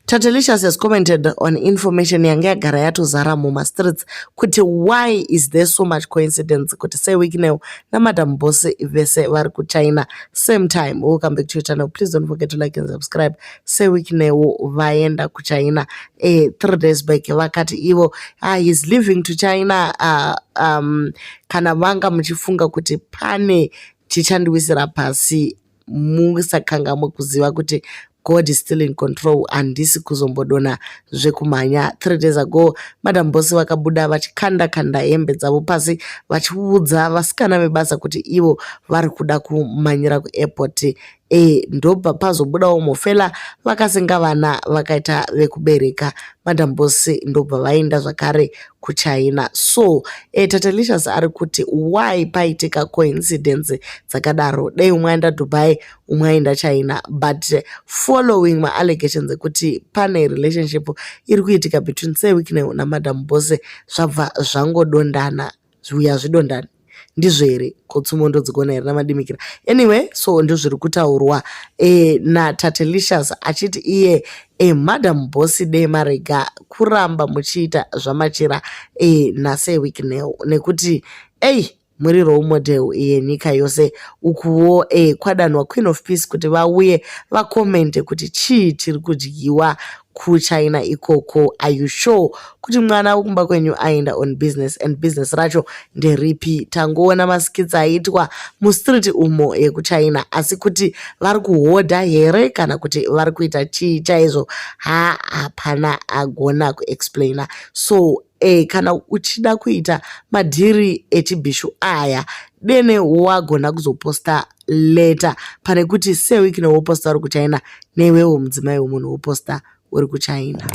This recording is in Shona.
Tatelicious has commented on information yanga yagara yatozara mumastreets kuti why is there so much coincidence kuti Sir Wicknell naMadam Boss vese vari kuChina same time. Welcome back to your channel. Please don't forget to like and subscribe. Sir Wicknell vaenda kuChina 3 days back, vakati ivo he's leaving to China. Kana vanga muchifunga kuti pane chichandiwisira pasi, musakanganwe kuziva kuti God is still in control, handisi kuzombodonha zvekumhanya. 3 days ago, Madam Boss vakabuda vachikanda kanda hembe dzavo pasi, vachiudza vasikana vebasa kuti ivo vari kuda kumhanyira kuairport. Ndobva pazobudawo mofela, vakasenga vana, vakaita vekubereka. Madam Boss ndobva vaenda zvakare kuChina. So Tatelicious ari kuti why paitika coincidence dzakadaro? Dei umwe aenda Dubai, umwe aenda China. But following maallegations ekuti pane relationship iri kuitika between Sir Wicknell naMadam Boss, zvabva zvangodondana. Zviuya zvidondani, ndizvo here? Kotsumo ndodzigona here namadimikira? Anyway, so ndozviri kutaurwa naTatelicious, achiti iye Madam Boss dei marega kuramba muchiita zvamachira naSir Wicknell, nekuti ei muri role model yenyika yose. Ukuwo kwadanwa Queen of Peace kuti vauye vacommente kuti chii chiri kudyiwa kuChina ikoko. Are you sure kuti mwana wekumba kwenyu aenda on business, and business racho nderipi? Tangoona maskits aitwa mustreet umo yekuChina, asi kuti vari kuhodha here kana kuti vari kuita chii chaizvo, ha, hapana agona kuexplaina. So kana uchida kuita madhiri echibhishu aya, dene wagona kuzoposta later, pane kuti Sir Wicknell woposta uri kuChina, newewo mudzimai wemunhu woposta uri kuChina.